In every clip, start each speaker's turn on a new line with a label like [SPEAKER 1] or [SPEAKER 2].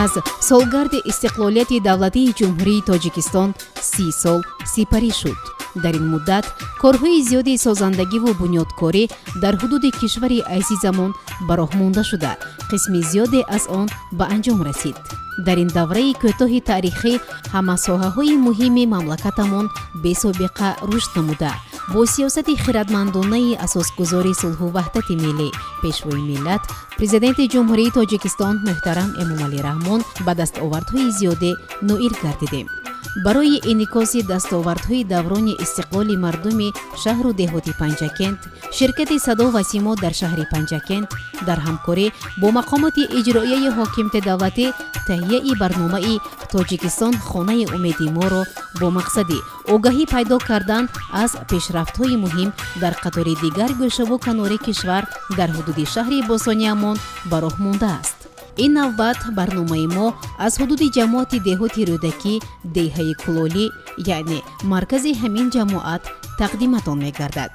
[SPEAKER 1] Аз солгарди истиқлолияти давлатии Ҷумҳурии Тоҷикистон 30 сол сипарӣ шуд. Дар ин муддат корҳои зиёди созандагиву бунёдкорӣ дар ҳудуди кишвари азизамон ба роҳ монда шуда, қисми зиёде аз он ба анҷом расид. Дар ин давраи кӯтоҳи таърихӣ ҳама соҳаҳои муҳими мамлакатамон бесобиқа рушд намуда, бо сиёсати хиратмандонаи асосгузори сулҳу ваҳдати миллӣ, Пешвои миллат, Президенти Ҷумҳурии Тоҷикистон муҳтарам Эмомалӣ Раҳмон ба дастовардҳои зиёде ноил гардидем. Барои инъикоси дастовардҳои даврони истиқлоли мардуми шаҳру деҳоти Панҷакент, ширкати «Садо ва симо» дар шаҳри Панҷакент дар ҳамкорӣ бо мақомоти иҷроияи ҳокимияти давлатӣ таҳияи барномаи «Тоҷикистон хонаи умеди моро» бо мақсади огаҳӣ пайдо кардан аз пешрафтҳои муҳим дар қатори дигар гӯшаву канори кишвар дар ҳудуди шаҳри бостониямон ба роҳ мондааст. Ин навбат барномаи мо аз ҳудуди ҷамоати деҳоти Рӯдакӣ, деҳаи Кулолӣ, яъне маркази ҳамин ҷамоат тақдиматон мегардад.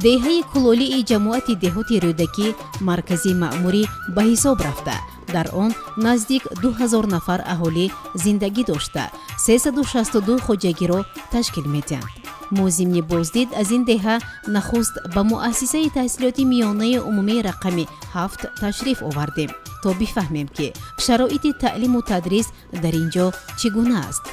[SPEAKER 1] Деҳаи Кулолии ҷамоати деҳоти Рӯдакӣ маркази маъмурӣ ба ҳисоб рафта, дар он наздик 2000 нафар аҳолӣ зиндагӣ дошта, 362 хоҷагиро ташкил медиҳанд. Мо зимни боздид аз ин деҳа нахуст ба муассисаи таҳсилоти миёнаи умумии рақами 7 ташриф овардем, то бифаҳмем, ки шароити таълиму тадрис дар ин ҷо чӣ гуна аст.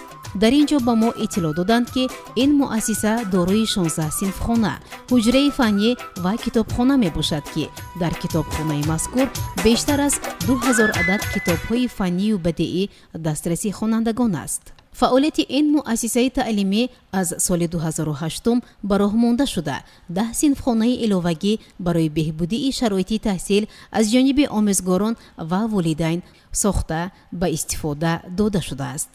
[SPEAKER 1] Дар ин ҷо ба мо иттилоъ доданд, ки ин муассиса дорои 16 синфхона, ҳуҷраи фаннӣ ва китобхона мебошад, ки дар китобхонаи мазкур бештар аз 2000 адад китобҳои фаннию бадеӣ дастраси хонандагон аст. Фаъолияти ин муассисаи таълимӣ аз соли 2008 ба роҳ монда шуда, 10 синфхонаи иловагӣ барои беҳбудии шароити таҳсил аз ҷониби омӯзгорон ва волидайн сохта, ба истифода дода шудааст.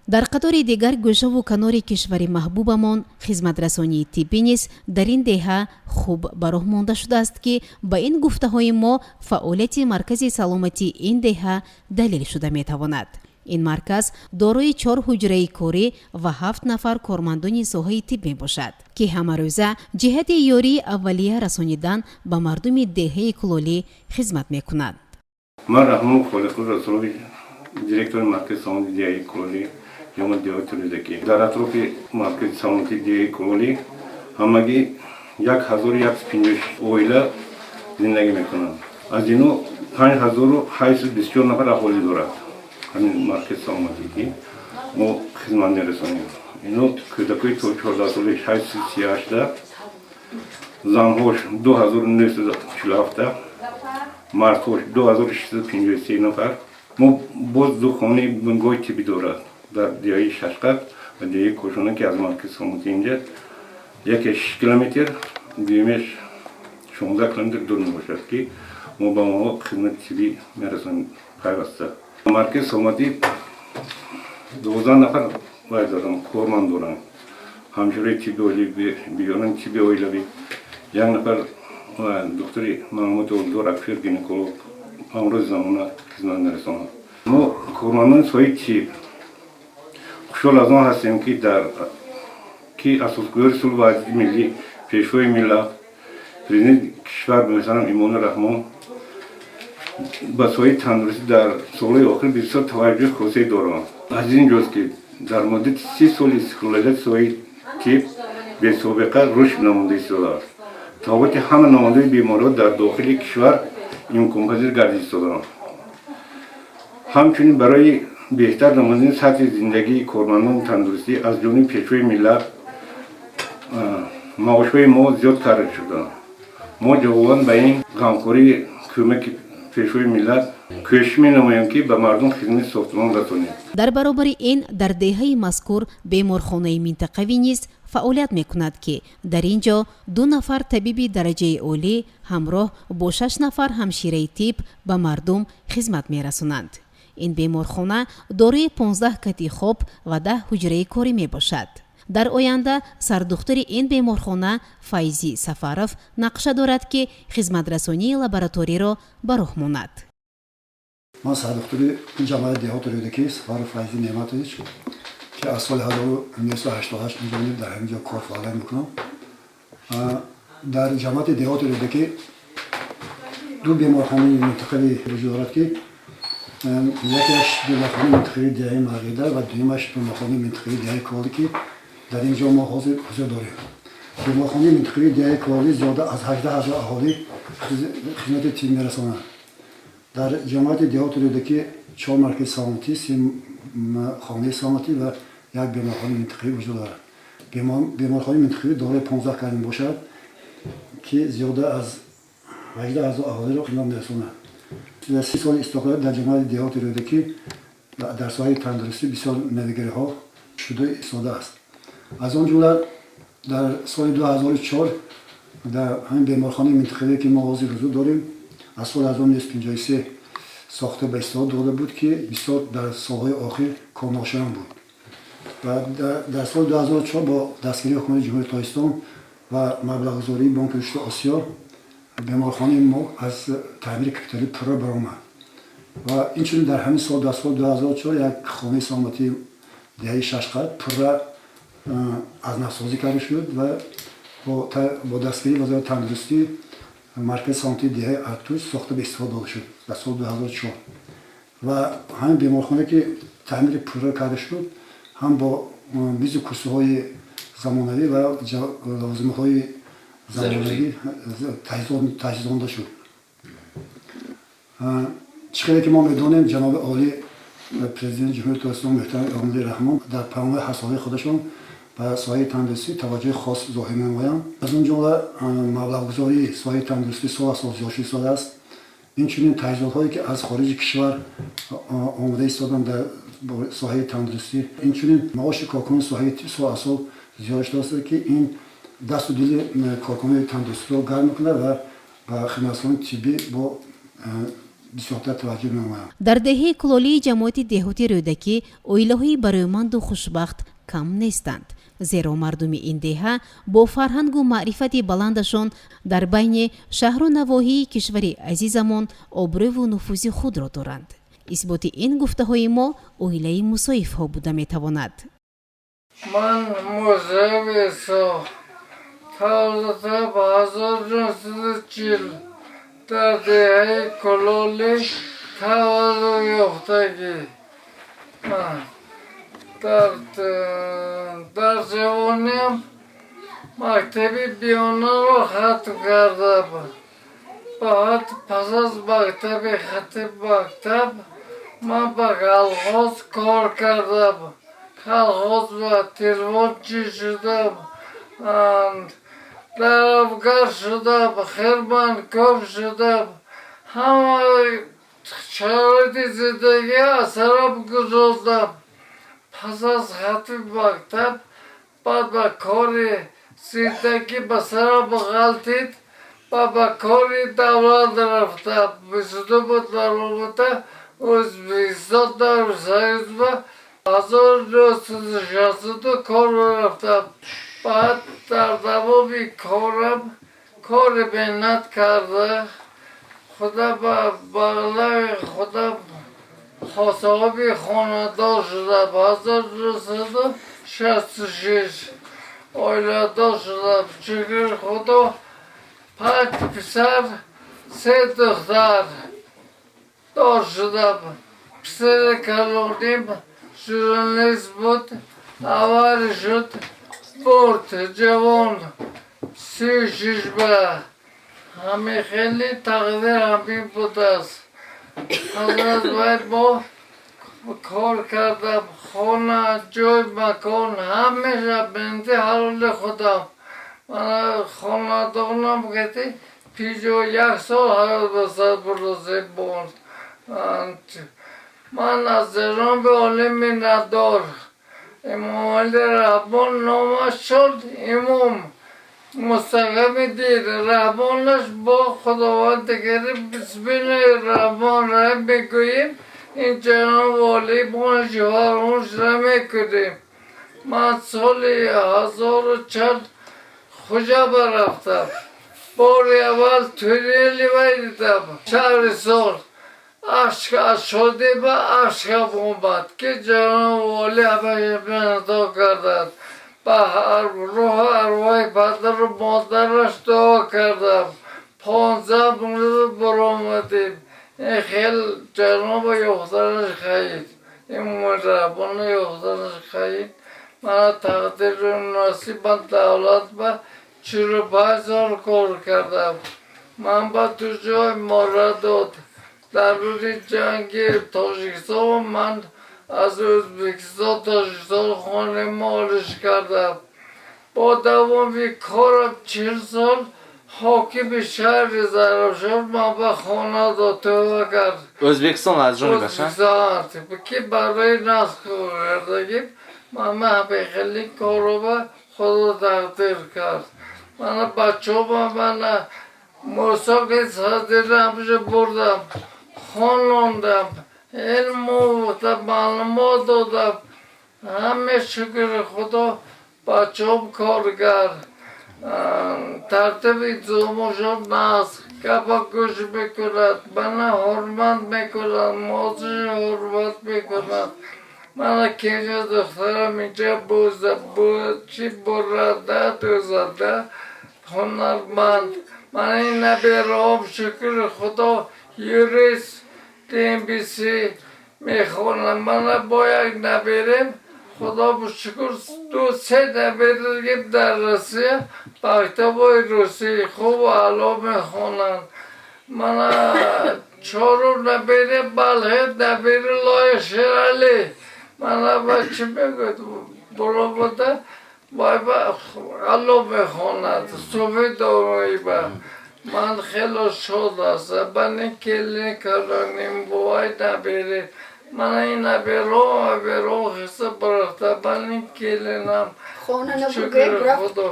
[SPEAKER 1] Дар қатори дигар гӯшаву канори кишвари маҳбубамон хизматрасонии тиббӣ низ дар ин деҳа хуб ба роҳ монда шудааст, ки ба ин гуфтаҳои мо фаъолияти маркази саломатии ин деҳа далел шуда метавонад. Ин марказ дорои чор ҳуҷраи корӣ ва ҳафт нафар кормандони соҳаи тиб мебошад, ки ҳамарӯза ҷиҳати ёрии аввалия расонидан ба мардуми деҳаи Кулолӣ хизмат мекунад.
[SPEAKER 2] Ман Раҳмон Холиқул Расулович, директори маркази саломати деҳаи Кулолӣ, ҷамоати деҳоти Рӯдакӣ. Дар атрофи маркази саломати деҳаи Кулолӣ ҳамагӣ 1156 оила зиндагӣ мекунанд. Аз ино 5824 нафар аҳолӣ дорад ҳамин маркази саломатӣ, ки мо хизмат мерасонем. Ино кӯдакои то 14 сола 838-та, занҳош 2947-та, мардҳош 2653 нафар. Мо боз ду хонаи бунгоҳи тиббӣ дорад дар деҳаи Шашқат ва деҳаи Кошона, ки аз маркази саломатӣ инҷа яке 6 километр, дуюмеш 16 километр дур мебошад, ки мо ба онҳо хизмати тиббӣ мерасонем пайваста. Маркази саломатӣ 12 нафар вай дорам, корманд дорам: ҳамшираи тибби оилавӣ, биёрани тибби оилавӣ, як нафар духтури маълумоти олидор, акушер гинеколог амрози замона хизмат мерасонад. Мо, кормандони соҳаи тиб, хушҳол аз он ҳастем, ки дар ки асосгузори сулҳу ваҳдати миллӣ, Пешвои миллат, Президенти кишвар муҳтарам Эмомалӣ Раҳмон ба соҳаи тандурустӣ дар солҳои охир бисёр таваҷҷӯҳи хосе доранд. Аз ин ҷост, ки дар муддати 30 соли истиқлолият соҳаи тиб бесобиқа рушд намуда истодааст. Табобати ҳама намудҳои бемориҳо дар дохили кишвар имконпазир гардида истодаанд. Ҳамчунин барои беҳтар намудани сатҳи зиндагии кормандони тандурустӣ аз ҷониби Пешвои миллат маошҳои мо зиёд карда шуданд. Мо ҷавобан ба ин ғамхории кӯмаки Пешвои миллат кӯшиш менамоем, ки ба мардум хизмати софдилона расонем.
[SPEAKER 1] Дар баробари ин дар деҳаи мазкур беморхонаи минтақавӣ низ фаъолият мекунад, ки дар ин ҷо ду нафар табиби дараҷаи олӣ ҳамроҳ бо шаш нафар ҳамшираи тиб ба мардум хизмат мерасонанд. Ин беморхона дорои 15 кати хоб ва 10 ҳуҷраи корӣ мебошад. Дар оянда сардухтури ин беморхона Файзӣ Сафаров нақша дорад, ки хизматрасонии лабораториро ба роҳ монад.
[SPEAKER 3] Ман сардухтури ин ҷамоати деҳоти Рӯдакӣ Сафаров Файзӣ Неъматович, ки аз соли 1988 инҷониб дар ҳамин ҷо кор фаъолият мекунам. Дар ҷамоати деҳоти Рӯдакӣ ду беморхонаи минтақавӣ вуҷуд дорад, ки Якеаш беморхонаи минтақавии деҳаи Марғида ва дуюмаш беморхонаи минтақавии деҳаи Кулолӣ, ки дар ин ҷо мо ҳозир ҳузур дорем. Беморхонаи минтақавии деҳаи Кулолӣ зиёда аз 18 ҳазор аҳолӣ хизмати тиббӣ мерасонад. Дар ҷамоати деҳоти Рӯдакӣ чор маркази саломатӣ, се хонаи саломатӣ ва як беморхонаи минтақавӣ вуҷуд дорад. Беморхонаи минтақавӣ дорои 15 кабин бошад, ки зиёда аз 18 ҳазор аҳолиро хизмат мерасонад. Дар 30 соли истиқлолият дар ҷамоати деҳоти Рӯдакӣ дар соҳаи тандурустӣ бисёр навигариҳо шуда истодааст. Аз он ҷумла дар соли 2004 дар ҳамин беморхонаи минтақавие, ки мо ҳозир ҳузур дорем, аз соли 1953 сохта ба истифода дода буд, ки бисёр дар солҳои охир корношоям буд. Ва дар соли 2004 бо дастгирии ҳукумати Ҷумҳурии Тоҷикистон ва маблағгузории Бонки рушди Осиё беморхонаи мо аз таъмири капиталӣ пурра баромад. Ва инчунин дар ҳамин сол, дар соли 2004, як хонаи саломатии деҳаи Шашқат пурра аз навсозӣ карда шуд ва бо дастгирии Вазорати тандурустӣ маркази саломатии деҳаи Артуш сохта ба истифода дода шуд дар соли 2004. Ва ҳамин беморхона, ки таъмири пурра карда шуд, ҳам бо мизу курсиҳои замонавӣ ва лавозимаҳои замонавӣ таҷҳизонда шуд. Чӣ хеле ки мо медонем, ҷаноби олӣ, Президенти Ҷумҳурии Тоҷикистон муҳтарам Эмомалӣ Раҳмон дар паёмҳои ҳарсолаи худашон ба соҳаи тандурустӣ таваҷҷӯҳи хос зоҳир менамоянд. Аз он ҷумла маблағгузории соҳаи тандурустӣ сол аз сол зиёд шуда истодааст. Инчунин таҷҳизотҳое, ки аз хориҷи кишвар омода истоданд дар соҳаи тандурустӣ, инчунин маоши коркунони соҳаи тиб сол аз сол зиёд шудааст, ки ин дасту дили коркунони тандурустиро гарм мекунад ва ба хизматрасонии тиббӣ бо бисёртар таваҷҷӯҳ менамоянд.
[SPEAKER 1] Дар деҳаи Кулолии ҷамоати деҳоти Рӯдакӣ оилаҳои барояманду хушбахт кам нестанд, зеро мардуми ин деҳа бо фарҳангу маърифати баландашон дар байни шаҳру навоҳии кишвари азизамон обрӯву нуфузи худро доранд. Исботи ин гуфтаҳои мо оилаи Мусоевҳо буда метавонад.
[SPEAKER 4] Ман Мусоев Исо, таваллудам 1940, дар деҳаи Кулолӣ таваллуд ёфтагӣ. Дар ҷавониам мактаби миёнаро хатм кардам. Баъд пас аз мактаби хатми мактаб ман ба колхоз кор кардам. Колхоз ба тирвончӣ шудам, даравгар шудам, хирманкоб шудам. Ҳамаи шароити зиндагӣ аз сарам гузоштам. Пас аз хатми мактаб баъд ба кори зиндагӣ ба сарам ғалтид ва ба кори давлат рафтам. 22 буд баромада Ӯзбекистон дар Союзба 1962 кор рафтам. Баъд дар давоми корам кори меҳнат карда, худам ба бағлаи худам соҳиби хонадор шудам. 1966 оиладор шудам. Шукри Худо, панҷ писар, се духтар дор шудам. Писари калоним журналист буд, авария шуд, бурд, ҷавон, 36 ба. Ҳамин хеле тақдир ҳамин будааст. Пас аз вай мо кор кардам, хона, ҷой, макон ҳамеша бенди ҳалоли худам. Мана хонадонам ки 51 сол ҳаёт ба сар бурдасем. Ман аз ҷаноби олӣ миннатдор. Эмомалӣ Раҳмон номаш шуд имом мустаҳками дин, раҳмонаш бо Худованди карим. Бисмиллоҳи раҳмон раҳим мегӯем, ин ҷаноби олӣ мо фаромӯш намекунем. Ман соли ҳазору чанд Хуҷаба рафтам. Бори аввал туннели вай дидам, шаҳристон. Ашк аз шодӣ ба ашкам омад, ки ҷаноби олӣ ҳамаи миннатдор карданд. Ба рӯҳу арвоҳи падару модараш дуо кардам. 15 минут баромадем. Хел ҷаноба ёфтанаш хайр, Эмомалӣ Раҳмонро ёфтанаш хайр. Мана тақдиру насибам давлат ба 45 сол кор кардам. Ман ба ду ҷой мора дод. Дар рӯзи ҷанги Тоҷикистон ман аз Ӯзбекистон Тоҷикистон хонаи молиш кардам. Бо давоми корам 40 сол ҳокими шаҳри Зарафшон ман ба хона дод, тӯҳфа кард.
[SPEAKER 5] Ӯзбекистон аз ҷонибаш?
[SPEAKER 4] Ӯзбекистон, ки барои насл кардагим. Ман хеле корова худо тақдир кард. Мана бачаҳома, мана Мусо ки садирамша бурдам, хонондам, илм омӯхтам, маълумот додам. Ҳаме, шукри Худо, бачаҳом коргар, тартиби интизомошон нағз, гапа гӯш мекунад, мана ҳурмат мекунад, модарша ҳурмат мекунад. Мана кенҷа духтарам инҷа чи бурада дӯзада, ҳунарманд. Мана ин набераҳом, шукри Худо, юрист, ДМБС мехонанд. Мана бо як наберем, Худо шукр, ду се наберагим дар Россия мактабҳои русӣ хубу аъло мехонанд. Мана чорум наберем Балхе, набери Лоя Шералӣ. Мана ба чӣ мегӯяд, буромада вай ба аъло мехонад, суфи домоиба. Ман хело шод ҳастам. Ман ин келин калоним бувай набере. Мана ин наберо наберо хиса барахта. Ман ин келинам,
[SPEAKER 6] Хона набуд,
[SPEAKER 4] шукри
[SPEAKER 6] рафт.
[SPEAKER 4] Худо,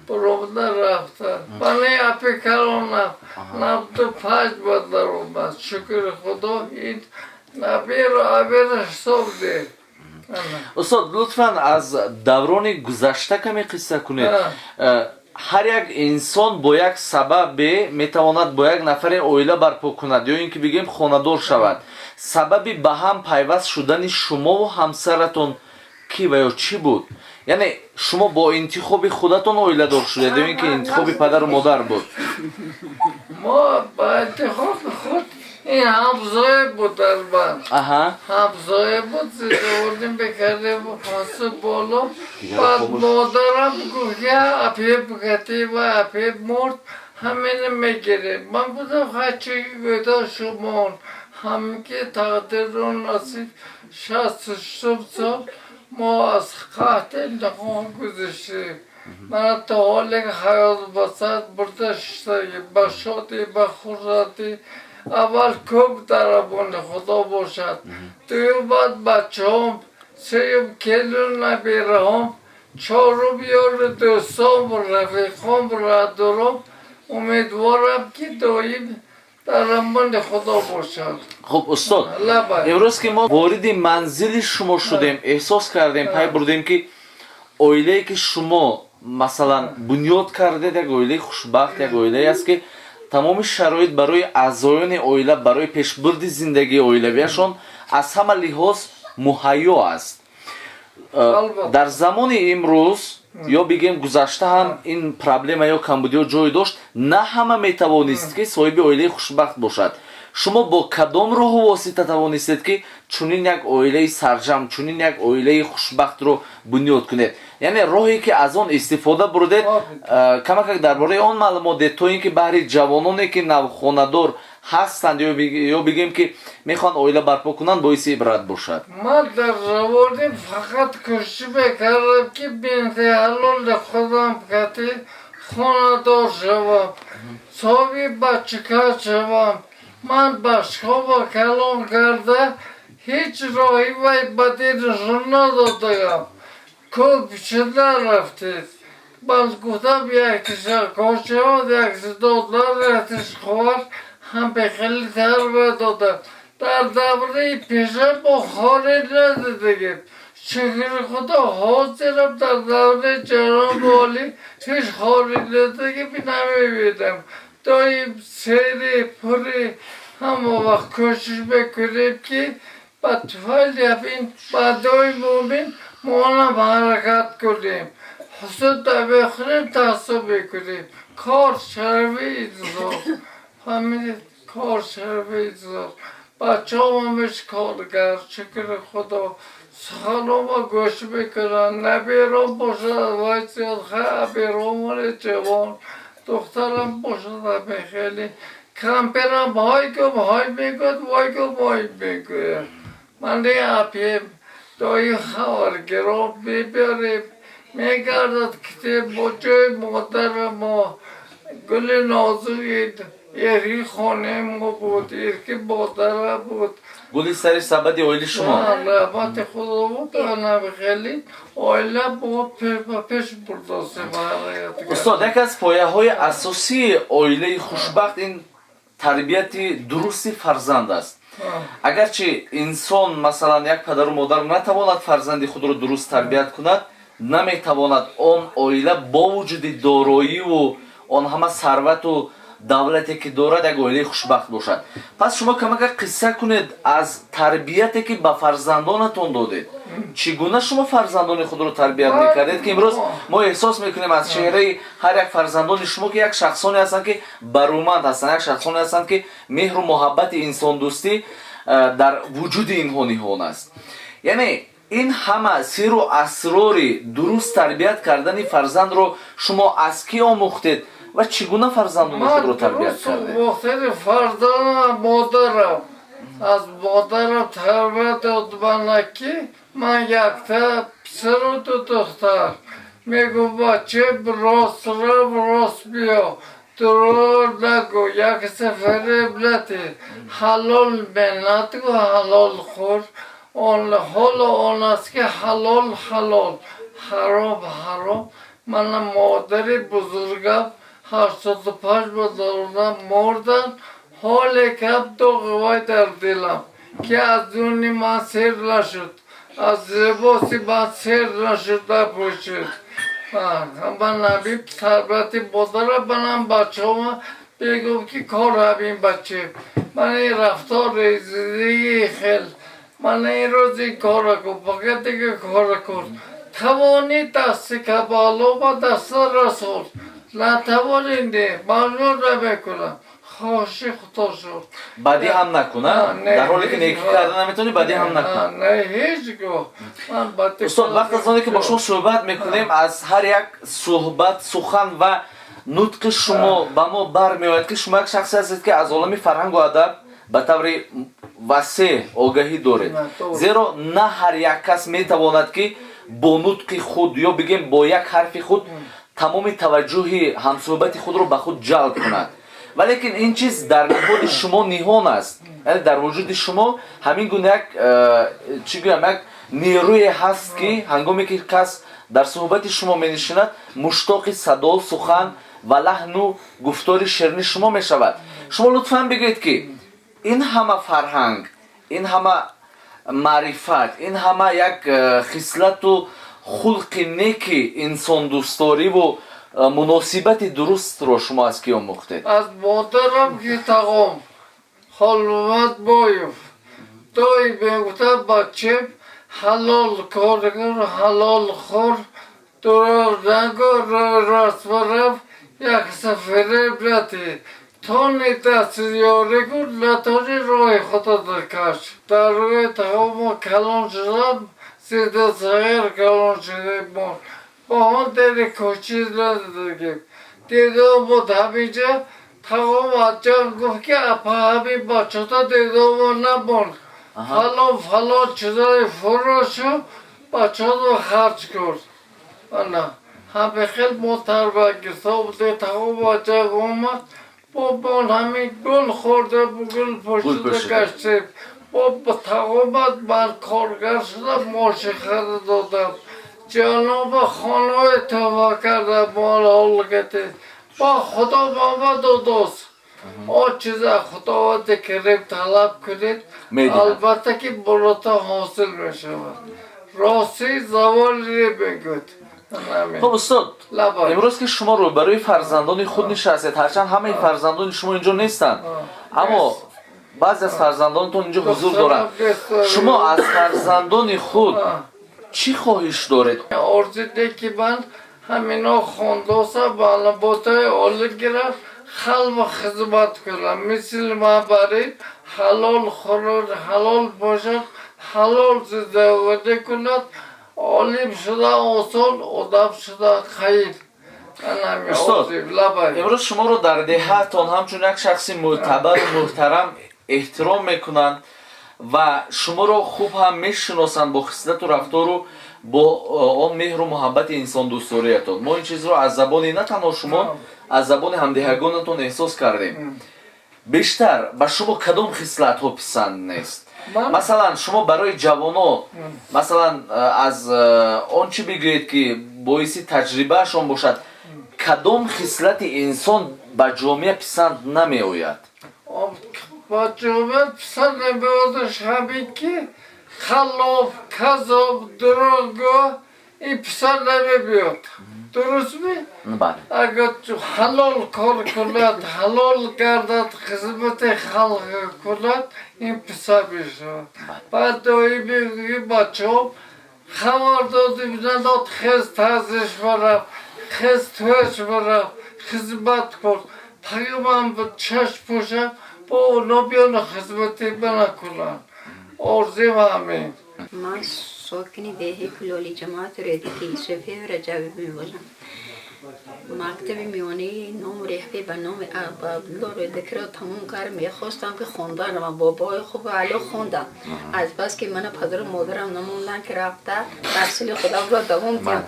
[SPEAKER 4] буромада рафта. Ман ин апи калонам 95 ба даромад, шукри Худо. Ин наберо абера ҳисоб де.
[SPEAKER 5] Устод, лутфан аз даврони гузашта каме қисса кунед. Ҳар як инсон бо як сабабе метавонад бо як нафаре оила барпо кунад ё ин ки бигӯем хонадор шавад. Сабаби ба ҳам пайваст шудани шумову ҳамсаратон кӣ ва ё чӣ буд? Яъне шумо бо интихоби худатон оиладор шудед ё ин ки интихоби падару модар буд?
[SPEAKER 4] Мо ба интихоби худ. Ин ҳамсоя буд дар ман. Ҳамсоя буд, зиндагонӣ мекардем пасу боло. Баъд модарам гуфт, ки апе бикатӣ ва апе мурд, ҳамина мегирем. Ман гуфтам, ҳарчи ки гӯйда шумон. Ҳамин ки тақдиру насиб, 66 сол мо аз қаҳти интиқом гузаштем. Мана то ҳоле ки ҳаёт ба сар бурда шудаги, ба шодӣ, ба хурсандӣ. Аввал кӯб дар амони Худо бошад, дуюм баъд бачаҳом, сеюм келину набираҳом, чорум ёру дӯстом, рафиқом, бародаром. Умедворам, ки доим дар амони Худо бошад.
[SPEAKER 5] Хуб, устод.
[SPEAKER 4] Лабай.
[SPEAKER 5] Имрӯз ки мо вориди манзили шумо шудем, эҳсос кардем, пай бурдем, ки оилае ки шумо масалан бунёд кардед, як оилаи хушбахт, як оилае аст, ки тамоми шароит барои аъзоёни оила барои пешбурди зиндагии оилавиашон аз ҳама лиҳоз муҳайё аст. Дар замони имрӯз ё бигем гузашта ҳам ин проблема ё камбудиҳо ҷой дошт. На ҳама метавонист, ки соҳиби оилаи хушбахт бошад. Шумо бо кадом роҳу восита тавонистед, ки чунин як оилаи сарҷам, чунин як оилаи хушбахтро бунёд кунед? Яъне роҳе ки аз он истифода бурдед, камакак дар бораи он маълумот дед, то ин ки баҳри ҷавононе, ки навхонадор ҳастанд ё бигем ки мехоҳанд оила барпо кунанд, боиси ибрат бошад.
[SPEAKER 4] Ман дар ҷавонӣ фақат кӯшиш мекардам, ки бинти ҳалоли худам кати хонадор шавам, соҳиби бачака шавам. Ман бачаҳома калон карда, ҳеҷ роҳи вай ба динашон надодаам. Кӯб шуда рафтед. Ман гуфтам, яктиша кор шавад, яктиш додар, яктиш хоҳар, ҳам бехели тарбия додам. Дар давраи пеша мо хоре надидагем, шукри Худо. Ҳозирам дар давраи ҷаноби олӣ ҳеҷ хоре надидагем, намебинам. Доим сери пури, ҳама вақт кӯшиш мекунем, ки ба туфайли ҳамин бандои мӯмин монам ҳаракат кунем. Ҳусуд намехӯрем, таассуб мекунем. Кор шарафи инсон, фаҳмидед? Кор шавизор. Бачаҳо ҳамеш коргар, шукри Худо. Суханома гӯш мекунанд. Набером бошад, вай зиёд аберомони ҷавон. Духтарам бошад, ҳаме хеле. Кампирам ҳой гум ҳой мегӯяд, вой гум вой мегӯяд. Ман апем дои хабаргиро мебарем. Мегардад китеб бо ҷои модари мо. Гули нозуки эрки хонаи мо буд, эрки модара буд.
[SPEAKER 5] Гули сари сабади оили шумо.
[SPEAKER 4] Раҳмати Худо буд, ана хеле оила мо ба пеш бурдосем.
[SPEAKER 5] Устод, яке аз пояҳои асосии оилаи хушбахт ин тарбияти дурусти фарзанд аст. Агарчи инсон, масалан, як падару модар натавонад фарзанди худро дуруст тарбият кунад, наметавонад он оила бо вуҷуди дороиву он ҳама сарвату давлате ки дорад, як оилаи хушбахт бошад. Пас шумо камака қисса кунед аз тарбияте ки ба фарзандонатон додед. Чӣ гуна шумо фарзандони худро тарбият мекардед, ки имрӯз мо эҳсос мекунем аз чеҳраи ҳар як фарзандони шумо, ки як шахсоне ҳастанд, ки баруманд ҳастанд, як шахсоне ҳастанд, ки меҳру муҳаббати инсондӯстӣ дар вуҷуди инҳо ниҳон аст. Яъне ин ҳама сирру асрори дуруст тарбият кардани фарзандро шумо аз кӣ омӯхтед ва чӣ гуна фарзандони худро тарбият кардед?
[SPEAKER 4] Омӯхтани фарзандам модарам. Аз модарам тарбият дод мана, ки ман якта писару ду духтар. Мегӯ: бача, рост рав, рост биё, дурӯғ нагӯ, як фиреб надиҳ, ҳалол меҳнат кун, ҳалол хӯр. Ҳоло он аст, ки ҳалол ҳалол, ҳаром ҳаром. Мана модари бузургам 85 ба мурданд, ҳоле кам доғи вай дар дилам, ки аз дуни ман сер нашуд, аз либоси ман сер нашуд, напӯшид. Ман наби тарбияти модарам. Манам бачаҳома бегум, ки кор ҳамин, баче, ман ин рафтори зиндагии хел, ман ин рӯз ин кора кун, фақат дига кора кун. Тавонӣ дасти кабалома даста расон, натавонӣ не, маҷбур намекунам, хоҳиши худо шуд.
[SPEAKER 5] Бадӣ ҳам накуна, дар ҳоле ки некӣ карда наметавонӣ, бадӣ ҳам накун.
[SPEAKER 4] Не, ҳеҷ гоҳ ман бадӣ.
[SPEAKER 5] Устод, вақт аз оне ки бо шумо суҳбат мекунем, аз ҳар як суҳбат, сухан ва нутқи шумо ба мо бармеояд, ки шумо як шахсе ҳастед, ки аз олами фарҳангу адаб ба таври васеъ огаҳӣ доред, зеро на ҳар як кас метавонад, ки бо нутқи худ ё бигем бо як ҳарфи худ тамоми таваҷҷӯҳи ҳамсӯҳбати худро ба худ ҷалб кунад. Валекин ин чиз дар ниҳоди шумо ниҳон аст, яъне дар вуҷуди шумо ҳамин гуна як чӣ гӯям, як нерӯе ҳаст, ки ҳангоме ки кас дар суҳбати шумо менишинад, муштоқи садо, сухан ва лаҳну гуфтори ширини шумо мешавад. Шумо лутфан бигӯед, ки ин ҳама фарҳанг, ин ҳама маърифат, ин ҳама як хислату хулқи неки инсондӯсториву муносибати дурустро шумо аз кӣ омӯхтед?
[SPEAKER 4] Аз модарам, ки тағом Холмамад Боев доим мегуфтад: бачем, ҳалол кор кун, ҳалол хӯр, дурӯғ нагӯ, рост барав, як фиреб надиҳ, тони дасти ёрӣ кун, натони роҳи худата каш. Дар рӯи тағомо калон шудам, зида сағир калон шудем. Мо бо он дери кӯчӣ надидагем. Дидом буд ҳаминҷа. Тағом аҷам гуфт, ки апа, ҳамин бачата дидомо намонд, фалон фалон чизои фурӯшу бачаро харҷ кун. Ана ҳамин хел мо тарбия гирифта будем. Тағом аҷам омад, бо мон ҳамин гул хӯрда, гул пӯшида гаштем. Бо тағомат ман коргар шудам, мошин харида додам, ҷаноба хонаҳои тӯҳфа кардам, мол ҳолкати бо Худо мама додост. Он чиза Худованди Карим талаб кунед, албатта ки муродта ҳосил мешавад. Ростӣ завол мегӯяд.
[SPEAKER 5] Хуб, устод, имрӯз ки шумо рӯбарӯи фарзандони худ нишастед, ҳарчанд ҳамаи фарзандони шумо инҷо нестанд, аммо баъзе аз фарзандонатон инҷо ҳузур доранд, шумо аз фарзандони худ чӣ хоҳиш доред?
[SPEAKER 4] Орзуде ки ман ҳамино хондоса, маълумотҳои олӣ гирам. Халқ хизмат кунад, мисли ман барин ҳалол хӯрад, ҳалол бошад, ҳалол зиндагонӣ кунад, олим шуда осон, одам шуда қийин.
[SPEAKER 5] Устод, имрӯз шуморо дар деҳаатон ҳамчун як шахси мӯътабару муҳтарам эҳтиром мекунанд ва шуморо хуб ҳам мешиносанд бо хислату рафтору бо он меҳру муҳаббати инсондӯстдориятон. Мо ин чизро аз забони на танҳо шумо, аз забони ҳамдеҳагонатон эҳсос кардем. Бештар ба шумо кадом хислатҳо писанд нест? Масалан, шумо барои ҷавоно, масалан, аз он чӣ бигӯед, ки боиси таҷрибаашон бошад, кадом хислати инсон ба ҷомеа писанд намеояд?
[SPEAKER 4] Ба ҷомеа писанд намеояд ҳамин ки қаллоб, каззоб, дурӯғгӯ, ин писанд намебиёд. Дурустми?
[SPEAKER 5] Бале.
[SPEAKER 4] Агар ҳалол кор кунад, ҳалол гардад, хизмати халқ кунад, ин писанд мешавад. Баъд доим мегӯи бачаҳом хабар додим, надод, хез тазиш барав, хез туяш барав, хизмат кун. Пагаман чашм пӯшам, бо оно биёна хизмати мана кунанд. Орзуим ҳамин.
[SPEAKER 6] Ман сокини деҳаи Кулоли, ҷамоати Рӯдакӣ, Суфияи Раҷабӣ мебошам. Мактаби миёнаи ному рехбе ба номи Абдулло Рӯдакиро тамом кард. Мехостам, ки хондан равам. Бобои хубу аъло хондам. Аз бас ки мана падару модарам намонданд, ки рафта таҳсили худамро давом диҳам.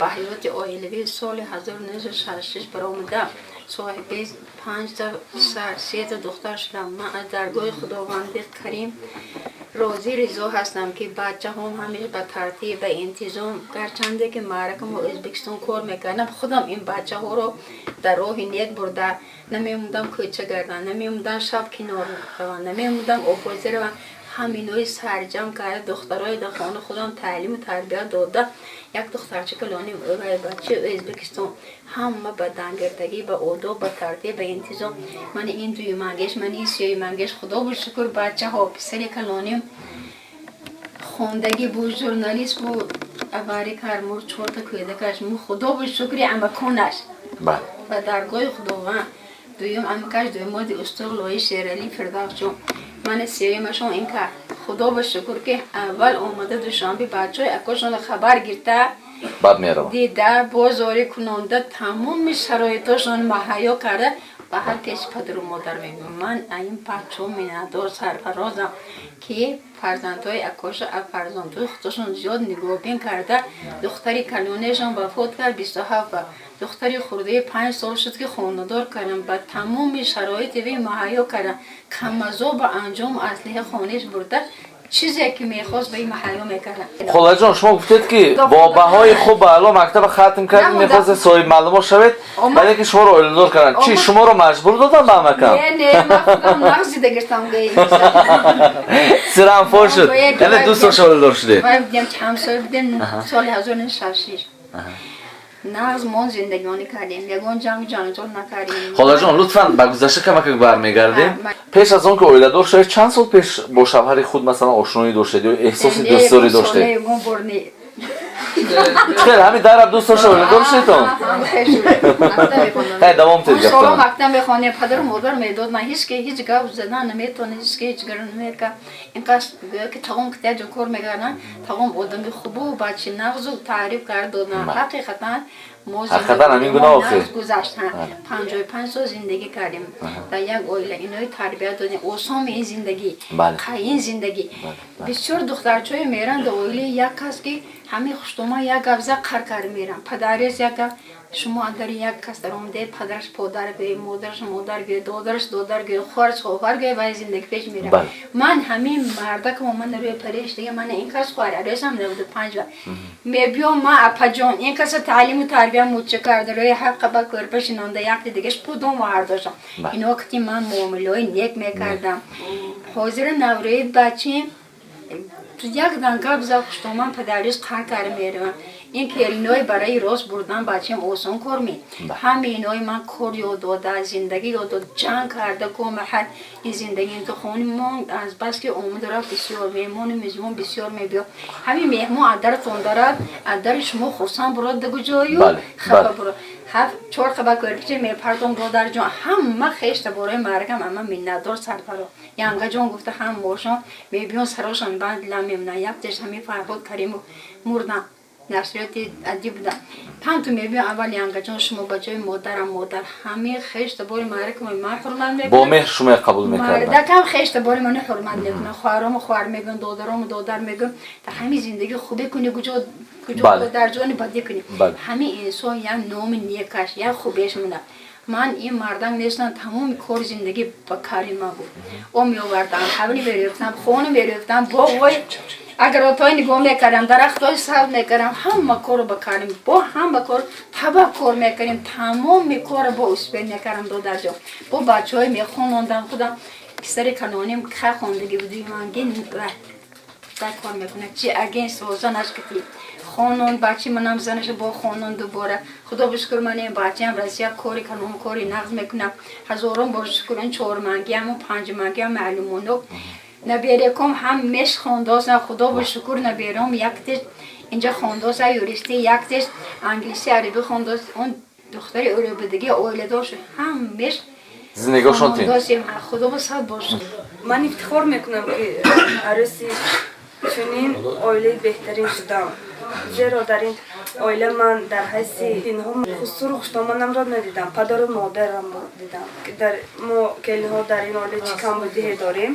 [SPEAKER 6] Ба ҳаёти оилавӣ соли 1966 баромадам. Соҳиби панҷта писар, сета духтар шудам. Ман аз даргоҳи Худованди Карим розӣ ризо ҳастам, ки бачаҳом ҳамеша ба тартиб, ба интизом. Гарчанде ки маъракамо Ӯзбекистон кор мекардам, худам ин бачаҳоро дар роҳи нек бурда, намемондам кӯча гардан, намемондам шаб кино раванд, намемондам оббозӣ раванд. Ҳаминои сарҷам карда, духтарои дар хона худам таълиму тарбия дода. Як духтарча калоним ӯгай бачаи Ӯзбекистон, ҳама ба дангирдагӣ, ба одоб, ба тартиб, ба интизом. Мани ин дуюмангеш, мани ин сеюмангеш, худобу шукр, бачаҳо. Писари калоним хондагӣ буд, журналист буд, аварӣ кард, мурд, чорта кӯдакаш. Худобу шукри амаконаш ба даргоҳи Худованд. Дуюм амакаш дуюмоди устод Лои Шерали Фирдавсҷон, мани сеюмашон ин кард. Худо ба шукр, ки аввал омада Душанбе бачаҳои акошонро хабар гирта,
[SPEAKER 5] баъд меравам.
[SPEAKER 6] Дида, бозорӣ кунонда, тамоми шароитошон маҳайё карда, ба ҳар пеши падару модар мегӯям: ман ин бачаҳо миннатдор, сарфарозам, ки фарзандҳои акоша аз фарзандҳои худошон зиёд нигоҳбин карда. Духтари калонешон вафот кард 27 ба духтари хурдаи 5 сол шуд, ки хонадор кардам, ба тамоми шароити вай муҳайё кардам, камазо ба анҷому аслиҳа хониш бурда, чизе ки мехост, ба ин муҳайё мекардам.
[SPEAKER 5] Холаҷон, шумо гуфтед, ки бо баҳои хуб ба аъло мактаба хатм кардед, мехостед соҳиби маълумот шавед, вале ки шуморо оиладор карданд. Чӣ, шуморо маҷбур доданд ба амакам?
[SPEAKER 6] Не, не, ман худам нағз дида гиртам.
[SPEAKER 5] Сирам фош шуд, яъне дӯст дошта оиладор шудед.
[SPEAKER 6] Ҳамсоя будем соли 1966. Нағз мо зиндагионӣ кардем, ягон ҷангу ҷанҷол накардем.
[SPEAKER 5] Холаҷон, лутфан ба гузашта камакак бармегардем. Пеш аз он ки оиладор шавед, чанд сол пеш бо шавҳари худ, масалан, ошноӣ доштед ё эҳсоси дӯстдорӣ доштед? Хел ҳамин дараб дӯст дошта оиладор шудетон? Хай, давом тед.
[SPEAKER 6] Соло
[SPEAKER 5] гаптон.
[SPEAKER 6] Мактаб мехонем, падару модар медод, ман ҳеч ки ҳеҷ гап задан наметавонем, ҳеч ки ҳеҷ гар намекард. Ин кас гӯё ки тағом ки як ҷо кор мекарданд, тағом одами хубу бачи нағзу таъриф карда доданд. Ҳақиқатан мо
[SPEAKER 5] Ҳақиқатан ҳамин гуна охир.
[SPEAKER 6] Нағз гузашт. 55 сол зиндагӣ кардем дар як оила, инои тарбия додем. Осоми ин зиндагӣ, қайин зиндагӣ. Бисёр духтарчое меранд дар оилаи як кас, ки ҳамин хуштома як гап зад, қар кард, меранд. Падарес як гап, шумо агар як кас даромадаед, падараш подар гӯе, модараш модар гӯе, додараш додар гӯе, хоҳараш хоҳар гӯе, вай зиндагӣ пеш меравад. Ман ҳамин мардакамо ман рӯи пареш дига, ман ин кас хоҳар арӯсам 95 ба мебиём, ман апаҷон ин каса таълиму тарбия муча карда, рӯи ҳаққа ба кӯрпа шинонда, якти дигаш пудом вардошам. Ино кати ман муомилаҳои нек мекардам. Ҳозира наврӯи бачим як дан гап зад хуштоман, падариш қар карда меравам. Ин келинои барои рост бурдан бачаам осон кор ми. Ҳаминои ман кор ёд дода, зиндагӣ ёд дод, ҷанг карда гомаҳад ин зиндагӣ то хони мо аз бас ки омаду рафт бисёр, меҳмону мезбон бисёр мебиёд. Ҳамин меҳмон аз даратон дарад, аз дари шумо хурсанд бурод дагуҷою хафа бурод. Ҳафт чор қабат кӯрпича мепардом, додарҷон, ҳама хешта бораи маргам ама миннатдор сарфаро. Янгаҷон гуфта ҳамошон мебиён, сарошон банд дилам мемонад. Яктеш ҳамин Фарҳод Каримов мурдам, нашриёти адиб буда. Панту мебиён аввал янгаҷон, шумо ба ҷои модарам модар. Ҳамин хешта бори маргам ман ҳурмат мекунам.
[SPEAKER 5] Бо меҳр шумо қабул мекарданд.
[SPEAKER 6] Мардакам хешта бори мани ҳурмат мекунам. Хоҳарому хоҳар мегӯям, додарому додар мегӯям. Та ҳамин зиндагӣ хубе кунӣ, куҷо куҷо дар ҷони бадӣ кунӣ. Ҳамин инсон як номи некаш, як хубеш монад. Ман ин мардак нестам, тамоми кори зиндагӣ ба кари ман буд. О меовардам, ҳавли мерефтам, хона мерефтам, боғҳои агротҳои нигоҳ мекардам, дарахтҳои сабз мекардам, ҳама корро ба карим, бо ҳама кор таба кор мекардем, тамоми корро бо успех мекардам, додарҷон. Бо бачаҳои мехонондам худам, писари калоним хай хондагӣ буди, манги кор мекунад, чи агентство занаш кати хонон, бачи манам занаша бо хонон дубора. Худо бишукр, ман ин бачаам Россия кори калон, кори нағз мекунам. Ҳазорон бор шукр, ин чормангиам, панҷмангиам маълумоно. Набереком ҳам меш хондосам, худо бишукр, набером яктеш инҷа хондоса юристи, яктеш англиси арабӣ хондос, он духтари урубидиги оиладор шуд, ҳам меш
[SPEAKER 5] Зиндагиҳошон тин.
[SPEAKER 6] Хондосем, худо ба сад бор шукр.
[SPEAKER 7] Ман ифтихор мекунам, ки арӯси чунин оилаи беҳтарин шудам, зеро дар ин оила ман дар ҳайси инҳо хусуру хуштоманамро надидам, падару модарамро дидам. Дар мо келинҳо дар ин оила чӣ камбудиҳе дорем,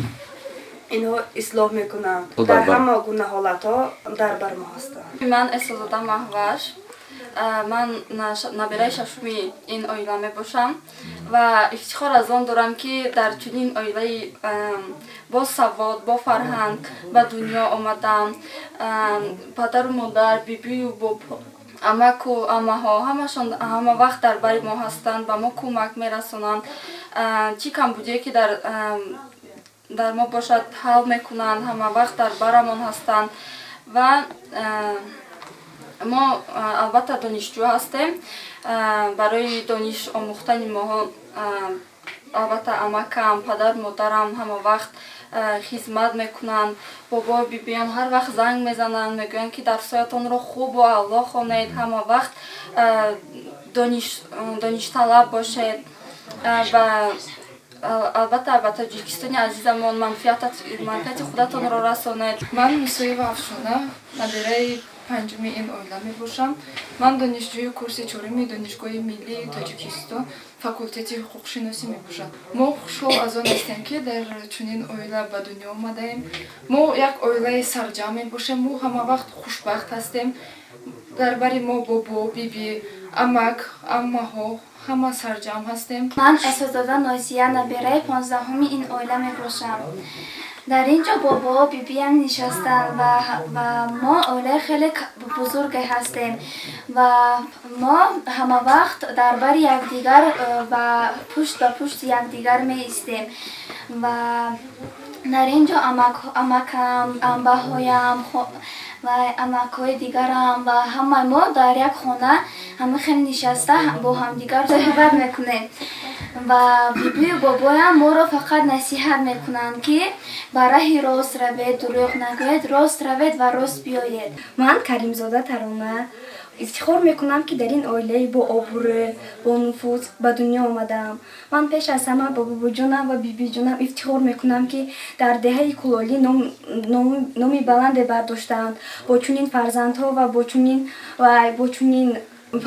[SPEAKER 7] инҳо ислоҳ мекунанд, дар ҳама гуна ҳолатҳо дар бар мо ҳастанд.
[SPEAKER 8] Ман Эсозода Маҳваш, ман набираи шашуми ин оила мебошам ва ифтихор аз он дорам, ки дар чунин оилаи босавод, бофарҳанг ба дунё омадам. Падару модар, бибию бобо, амаку амаҳо ҳамашон ҳама вақт дар бари мо ҳастанд, ба мо кӯмак мерасонанд, чӣ камбудие ки дар мо бошад, ҳал мекунанд, ҳама вақт дар барамон ҳастанд. Ва мо албатта донишҷӯ ҳастем. Барои дониш омӯхтани моҳо албатта амакам, падар, модарам ҳама вақт хизмат мекунанд. Бобою бибиям ҳар вақт занг мезананд, мегӯянд, ки дарсҳоятонро хубу аъло хонед, ҳама вақт доништалаб бошед ва албатта ба Тоҷикистони азизамон манфиати худатонро расонед.
[SPEAKER 9] Ман Мусоева Афшона, набираи панҷуми ин оила мебошам. Ман донишҷӯи курси чоруми Донишгоҳи миллии Тоҷикистон, факултети ҳуқуқшиносӣ мебошам. Мо хушҳол аз он ҳастем, ки дар чунин оила ба дунё омадаем. Мо як оилаи сарҷамъ мебошем, мо ҳама вақт хушбахт ҳастем. Дар бари мо бобо, биби, амак, аммаҳо, ҳама сарҷамъ ҳастем.
[SPEAKER 10] Ман Эсозода Нозия, набираи 15-уми ин оила мебошам. Дар ин ҷо бобо, бибиям нишастанд ва мо оилаи хеле бузурге ҳастем ва мо ҳамавақт дар бари якдигар ва пушт ба пушти якдигар меистем. Ва дар ин ҷо амакам, амбаҳоям ва амакҳои дигарам ва ҳамаи мо дар як хона ҳама хел нишаста бо ҳамдигар суҳбат мекунем. Ва бибию бобоям моро фақат насиҳат мекунанд, ки ба раҳи рост равед, дурӯғ нагӯед, рост равед ва рост биёед.
[SPEAKER 11] Ман Каримзода Тарона, ифтихор мекунам, ки дар ин оилаи бо обрӯ, бо нуфуз ба дунё омадаам. Ман пеш аз ҳама ба бобоҷонам ва бибиҷонам ифтихор мекунам, ки дар деҳаи Кулолӣ номи баланде бардоштаанд бо чунин фарзандҳо ва бо чунин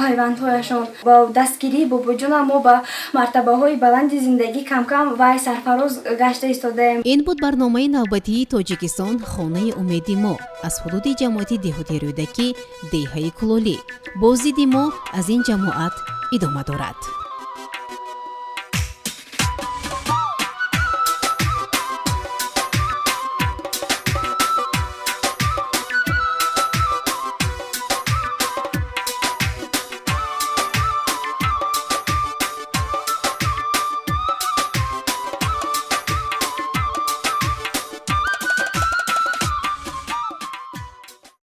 [SPEAKER 11] пайвандҳояшон. Бо дастгирии бобоҷонам мо ба мартабаҳои баланди зиндагӣ камкам вай сарфароз гашта истодаем.
[SPEAKER 1] Ин буд барномаи навбатии «Тоҷикистон хонаи умеди мо» аз ҳудуди ҷамоати деҳоти Рӯдакӣ, деҳаи Кулолӣ. Боздиди мо аз ин ҷамоат идома дорад.